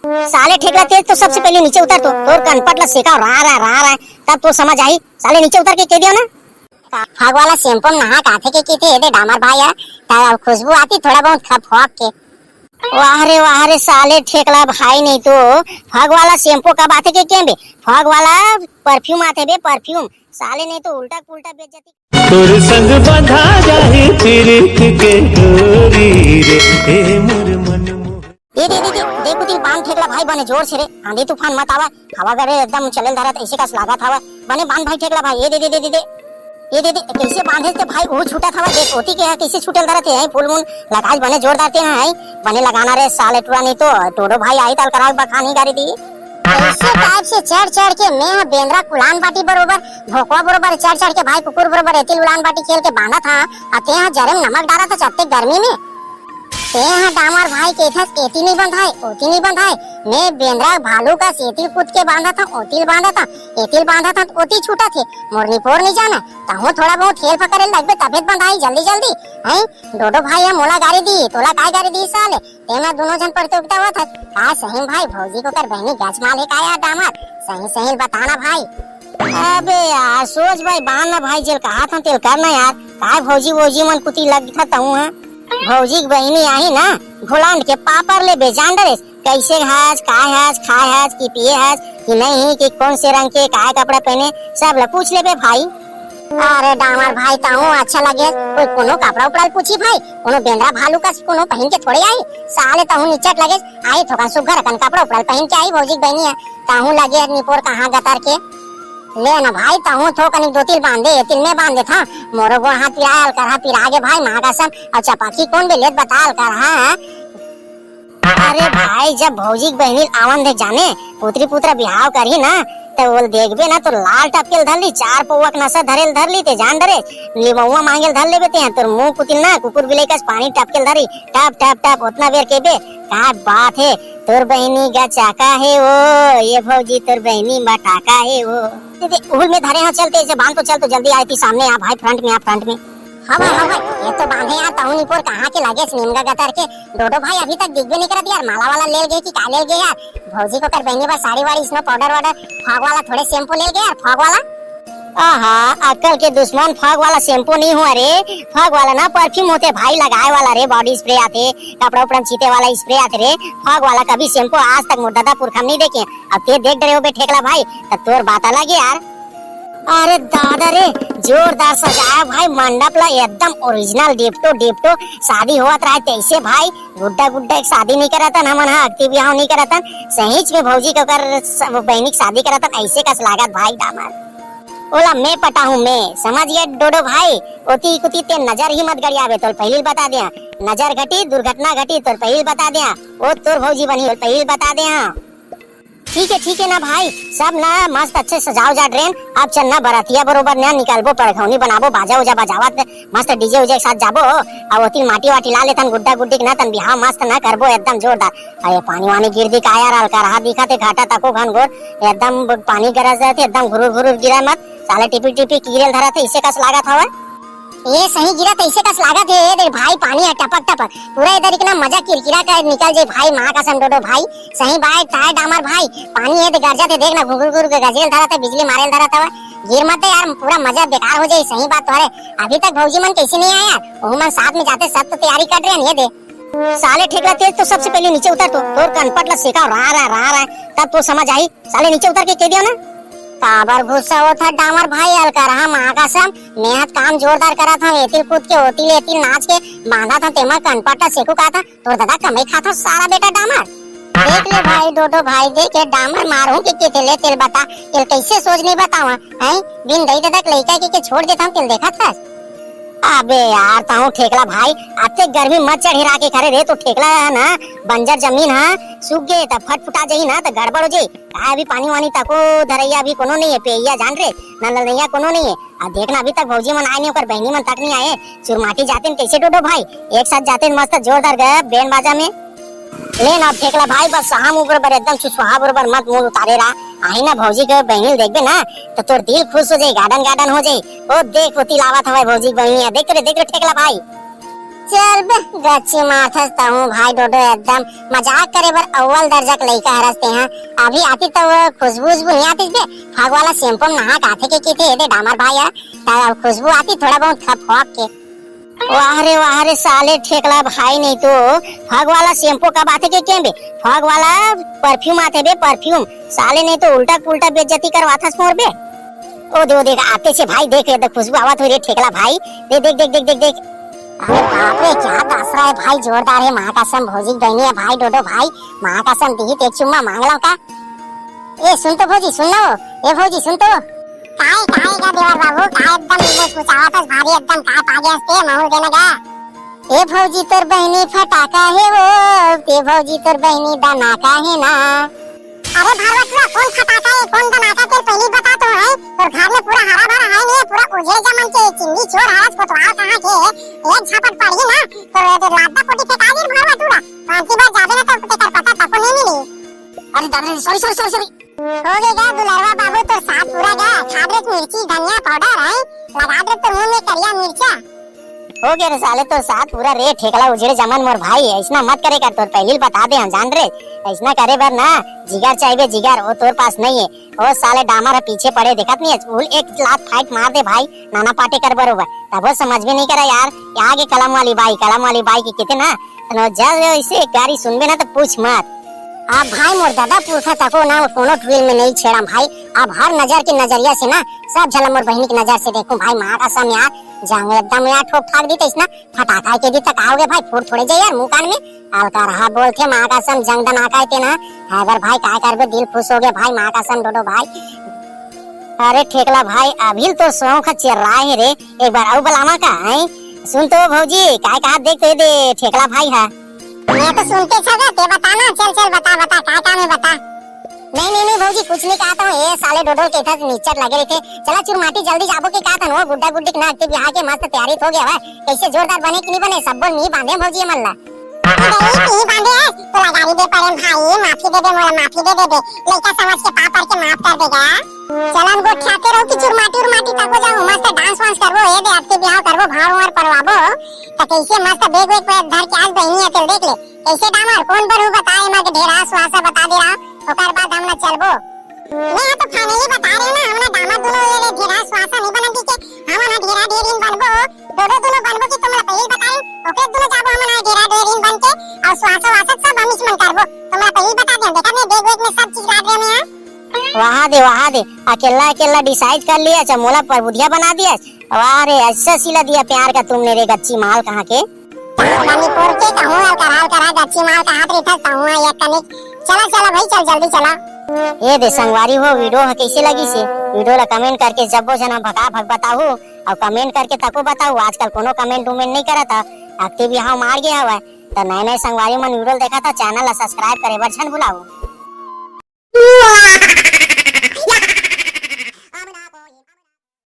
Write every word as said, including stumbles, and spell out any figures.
साले ठेकला, तें तो सबसे पहले नीचे उतर तो, तोर कनपट ला सेका रा रा रा रा, तब तो समझ आई। साले नीचे उतर के कह दियो ना। फग वाला shampoo में नहा के आथे के कथे, ए दे डामर भाई है, तब खुशबू आती थोड़ा बहुत खप फॉक के। वाह रे वाह रे साले ठेकला भाई, नहीं तो फग वाला shampoo कब आथे के, के बे? फग वाला perfume आथे बे, perfume। साले नहीं तो उल्टा पुल्टा बेइज्जती। तोर संग बंधा जाही पीरित के डोरी रे, ए मोर मन मोह। ए दे दे दे, देख उतिल बांध ठेकला भाई बने जोर से रे, आंधी तूफान मत आवा, हवा गरे एकदम चले ल धरत ऐसे कस लागत हवा, बने बांध भाई ठेकला भाई, ए दे दे दे दे दे। ए दे दे, कैसे बांधे ते भाई, वो छूटत हवा, देख ओती के हा कैसे छूटे ल धरत हे, फूल मूल लगाज बने जोरदार ते ना है, बने लगाना रे साले टुरा, नहीं तो डोडो भाई आई ताल करावे बखानी गारी दी। ऐसे type से चढ़ चढ़ के मैं हा बेंदरा कुलान बाटी बरोबर, भोकवा बरोबर चढ़ चढ़ के भाई कुकुर बरोबर एतिल उलान बाटी खेल के बांधत हा, अते हा जरे में नमक डालत हा चत्ते गर्मी में। ते हा डामर भाई के इथस एती नहीं बंधाए, ओती नहीं बंधाए, मैं बेंदरा भालू का एतिल कूद के बांधत हा, ओतिल बांधत हा, एतिल बांधत हा, ओती छूटत हे, मोर निपोर नहीं जाना, तहूँ थोड़ा बहुत help करे लगबे तबे त बंधाई जल्दी जल्दी, हैं? डोडो भाई हा मोला गारी दी, तोला काय गारी दी साले? तेमा दोनों झन प्रतियोगिता होत हस। का सही में भाई भौजी के ओकर बहिनी गजमाल हे का यार डामर? सही सही बताना भाई। अबे यार सोच भाई बांध ना भाई, जेल कहा था तेल कर ना यार। काय भौजी वौजी मन कुती लग था तहूँ हा? भौजी के बहिनी आही ना, घुलांड के पापर ले बेजान डरेस। कैसे हस, काय हस, खाए हस कि पिए हस कि नहीं, कि कौन से रंग के काय कपड़ा पहने, सब ला पूछ लेबे भाई। अरे डामर भाई, तहूँ अच्छा लगे, कोई कोनो कपड़ा उपड़ा ल पूछी भाई, कोनो बेंदरा भालू कस कोनो पहिन के थोड़े आई, साले तहूँ निचट लगे, आई थोकन सुग्घर अकन कपड़ा उपड़ा ल पहिन के आई भौजी के बहिनी है, तहूँ लगे निपोर कहाँ गतर के। ले ना भाई, तहूँ थोकन एक दो तिल बांध दे, तिल में बांध दे था, मोरो गोड़ हाथ पिरायल कर हा, पिरा गे भाई, माँ कसम, और चपाकी कौन बे लेत बताल कर हा, अरे भाई, जब भौजी के बहिनी ल आवन दे जाने, पुतरी पुतरा बिहाव करही ना, त ओल देखबे ना, तो लाल टपके ल धर ली, चार पौवा के नशा धरे ल धर ली, ते जान डरे, लिमउआ मांगे ल धर लेबे ते, तोर मुंह कुतिल ना, कुकुर बिलाई कस पानी टपके ल धरी, टप, टप, टप, ओतना बेर केबे, का बात हे, तोर बहिनी गचाका हे वो, ये भौजी तोर बहिनी मटाका हे वो। ते, ते, उहुल में धरे हा, चल, ते से बांध तो, चल, तो जल्दी आए, ती सामने आ भाई, front में आ, front में। हाँ भाई, हाँ भाई, ये तो बांधे यार, तहूँ निपोर कहाँ के लागेस निमगा गतर के, डोडो भाई अभी तक दिखबे नहीं करत यार, माला वाला लेल गए कि का लेल गए यार? भौजी के ओकर बहिनी बर साड़ी वाड़ी, snow powder वाउडर, fog वाला थोड़े shampoo लेल गए यार, fog वाला। आहा, अक्कल के दुश्मन, fog वाला shampoo नहीं हुआ रे, fog वाला ना perfume होते भाई, लगाए वाला रे, body spray आथे, कपड़ा उपड़ा में छीते वाला spray आथे रे, fog वाला कभी shampoo आज तक मोर दादा पुरखा में नहीं देखे। अब ते देख डरे हो बे ठेकला भाई, तब तोर बात अलग है यार। अरे दादा रे, जोरदार सजाया भाई मंडप ला, एकदम original डिप्टो डिप्टो शादी होवत रहे तैसे भाई। गुड्डा गुड्डा एक शादी नहीं करतन हमन हा, अक्ति बिहाव नहीं करतन, सहीच में भौजी के ओकर स-, वो बहिनी के शादी करतन, ऐसे कस लागत भाई डामर। ओला मैं पटाहूँ मैं, समझ गए डोडो भाई, ओती कुती ते नजर ही मत गड़ियाबे, तोल पहली बता दे, नजर घटी दुर्घटना घटी, तोल पहली बता दे, ओ तोर भौजी बनी, तोल पहली बता दे। ठीक है, ठीक है ना भाई, सब ना मस्त अच्छे सजाओ जा ट्रेन। अब चल ना बरातिया बरोबर ना निकलबो, परघौनी बनाबो, बाजा उजा बजावत मस्त डीजे उजे के साथ जाबो। अब ओती माटी वाटी ला लेथन गुड्डा गुड्डी के ना, तन बिहाव मस्त ना करबो एकदम जोरदार। अरे पानी वानी गिर दी का यार, अलकरहा दिखत हे घाटा तको घनघोर, एकदम पानी गरज रहे थे, एकदम घुरुर घुरुर गिरा मत, साले टिपी टिपी कीरेल धरा थे, इसे कस लागत हवा। ए सही गिरा तैसे कस लागत हे, ए देख भाई पानी है टपक टपक, पूरा इधर इतना मजा किरकिरा कर निकल जाए भाई, माँ कसम डोडो भाई, सही बात ताय डामर भाई, पानी है तो गरजत हे, देख ना घुघुर घुघुर के गजरेल धरत हे, बिजली मारेल धरत हवा, गिर मत यार, पूरा मजा बेकार हो जाए, सही बात तो है। अभी तक भौजी मन कैसे नहीं आया यार, ओहू मन साथ में जाते सब तो तैयारी कर रहे हैं, ये दे। साले ठेकला तेज तो सबसे पहले नीचे उतर तो, तोर कनपट ला सेका रा रा रा रा, तब तो समझ आई। साले नीचे उतर के कह दिया ना। काबर गुस्सा होत ह डामर भाई, अलकरहा माँ कसम, मेहत काम जोरदार करत हूँ, एतिल कूद के ओतिल एतिल नाच के बांधत हूँ, तेमा कनपट ला सेकू का था, तोर दादा कमाई खात हूँ सारा बेटा डामर। देख ले भाई डोडो भाई, देख के डामर मारू के के तेले तेल बता, तेल कैसे सोच नहीं बतावा, हैं? बिन दई ददक लइका के, के छोड़ देता हूँ, तेल देखत हस। अबे यार, ताऊ ठेकला भाई, अते गर्मी मत चढ़ेरा के करे रे, तो ठेकला है ना, बंजर जमीन है, सूख गए तब फट फुटा जाही ना, तो गड़बड़ हो जाही। का अभी पानी वानी तको धरैया अभी कोनो नहीं है, पेइया जान रे, ना नलैया कोनो नहीं है। आ देखना, अभी तक भौजी मन आए नहीं, ओकर बहनी मन तक नहीं आए, चुरमाटी जाते न कैसे डोडो भाई, एक साथ जाते न मस्त जोरदार गए बैंड बाजा में। ले ना ठेकला भाई, बस सहा मुंह बरोबर एकदम चुसवाहा बरोबर मत मुंह उतारे रहा। आही ना भौजी के बहनी ल देखबे ना, तो तोर दिल खुश हो जाई, गार्डन गार्डन हो जाई। ओ देख, ओती लावत हवय भौजी के बहनी ह, देख रे, देख रे ठेकला भाई। चल बे, गच्ची मारथस तहूँ भाई डोडो, एकदम मजाक करे बर अव्वल दर्जा के लइका हरस तेहा। अभी आती त वो खुशबू उशबू नहीं आती बे, फग वाला shampoo में नहा के आथे के किथे दे डामर भाई हा, त खुशबू आती थोड़ा बहुत फक के। वाह रे वाह रे साले ठेकला भाई, नहीं तो फग वाला shampoo का बात हे के, के बे? फग वाला perfume आथे बे, perfume। साले नहीं तो उल्टा पुल्टा बेइज्जती करवाथस मोर बे। ओ दे, ओ देख, आते छे भाई, देख ले, देख खुशबू आवत हो रे ठेकला भाई। दे, देख, देख, देख, देख, देख। अरे बाप रे, क्या दासरा है भाई, जोरदार है। माँ कसम भौजी के बहिनी है भाई, डोडो भाई, माँ कसम दिही त एक चुम्मा मांग लो का। ए सुन तो भौजी, सुन ना वो, ए भौजी सुन तो। काय, काय का देवर बाबू, काय एकदम मुचमुचावत हस भारी, एकदम काय पागे हस ते महूँ देने का। ए भौजी तोर बहिनी फटाका हे वो, ए भौजी तोर बहिनी दनाका हे ना। अरे भागवत पूरा कौन फटाका है, कौन दनाका, तेरे पहले ही बता तो है। तोर घर में पूरा हरा भरा है नहीं, पूरा उजड़े जमन के चिन्नी चोर हरस कोतवाल कहाँ के। एक झपट पड़ी ना तो ये लादा पोटी फेंका दी भागवत पूरा। तो अंतिम बार जाबे ना तो तेकर पता तको नहीं मिली। अरे दादा रे, sorry, sorry, sorry, sorry। हो गे गा दुलरवा बाबू, तोर सात पूरा गा। खा दे मिर्ची धनिया powder है, लगा दे तोर मुंह में करिया मिर्चा। हो गे रे साले, तोर सात पूरा रे ठेकला उजड़े जमन मोर भाई, ऐसना मत करे कर, तोर पहली बता दे हम जान रे, ऐसना करे बर ना जिगर चाहिए जिगर, वो तोर पास नहीं है। ओ साले डामर है पीछे पड़े, देखत नहीं है, उल एक लात फाइट मार दे भाई, नाना पाटे कर बरोबर, तब वो समझ में नहीं करा यार, ये आगे कलम वाली बाई, कलम वाली बाई की कितने ना तनो जब इसे एक गारी सुनबे ना तो पूछ मत। अब भाई मोर दादा पुरखा तको ना कोनो ट्विल में नहीं छेड़ा भाई। अब हर नजर के नजरिया से ना सब झला मोर बहिनी के नजर से देखूं भाई। माँ कसम यार, जंग एकदम यार ठोक ठाक दी तो इसना फटाका के दी तक आओगे भाई, फूट थोड़े जाए यार मुंह कान में। अलका रहा बोलथे माँ कसम, जंग दन आकाय ते ना, हैबर भाई काय करबे, दिल खुश हो गया भाई, माँ कसम डोडो भाई। अरे ठेकला भाई, अभी तो शौक चिर्राए है रे, एक बार अउ बलावा का, हैं? सुन तो भौजी, काय कहा देख तो ये दे ठेकला भाई है। मैं तो सुनते छगा, ते बता ना, चल, चल, बता, बता, काय काम है, बता। नहीं, नहीं, नहीं भौजी, कुछ नहीं कहा था, ये साले डोडो के इधर निचट लगे रहे थे। चला चुरमाटी जल्दी जाबो के कहा था, वो गुड्डा गुड्डी के ना, अक्ति बिहाव के मस्त तैयारी हो गया है। कैसे जोरदार बने कि नहीं बने, सब बोल नहीं बांधे भौजी ये मल्ला। अरे, नहीं बांधे है, तो लगा नहीं दे पड़े भाई, माफी दे दे, मोला माफी दे दे बे। लइका समझ के पाप करके माफ कर देगा। चलन गोठियाते रहो कि चुरमाटी उरमाटी तको जाओ, मस्त dance वांस करबो, ये दे अक्ति बिहाव करबो, भांवर उंवर परवाबो, त कैसे मस्त bag वैग पे धर के आज बहिनी है, चल देख ले, कैसे डामर, कौन बरू बता, एमा के ढेरा सुहासा बता दे रहा, ओकर बाद हम ना चलबो। मैं तो finally बता रहे ना, हमन डामर दोनों ये रे ढेरा सुहासा नहीं बनन दी के, हमन ढेरा ढेरिन बनबो, डोडो दोनों बनबो कि तुमला पहले बताए, ओकरे दोनों जाबो हमन ढेरा ढेरिन बन के, और सुहासा वासा सब हम इसमन करबो, तुमला पहले बता दे, देखा मैं bag वैग में सब चीज लाद रहे मैं। वाह दे, वाह दे, अकेला अकेला decide कर लिया, अच्छा मोला परबुधिया बना दिया। वाह रे, ऐसा सिला दिया प्यार का तुमने रे गच्ची माल कहाँ के। रानी पोर के कहूँ अलकरहा अलकरहा गच्ची माल कहात रहिथस तहूँ एक कनिक। चला, चला भाई, चल जल्दी चला। ए दे संगवारी हो, video ह कैसे लगिस हे? Video ला comment करके जब्बो झन ह भका भक बताहू, अउ comment करके तको बताहू। आजकल कोनो comment उमेंट नहीं करत ह, अक्ति बिहाव मार गे हवय। त नए नए संगवारी मन video देखत ह, channel ला subscribe करे बर झन भुलाहू।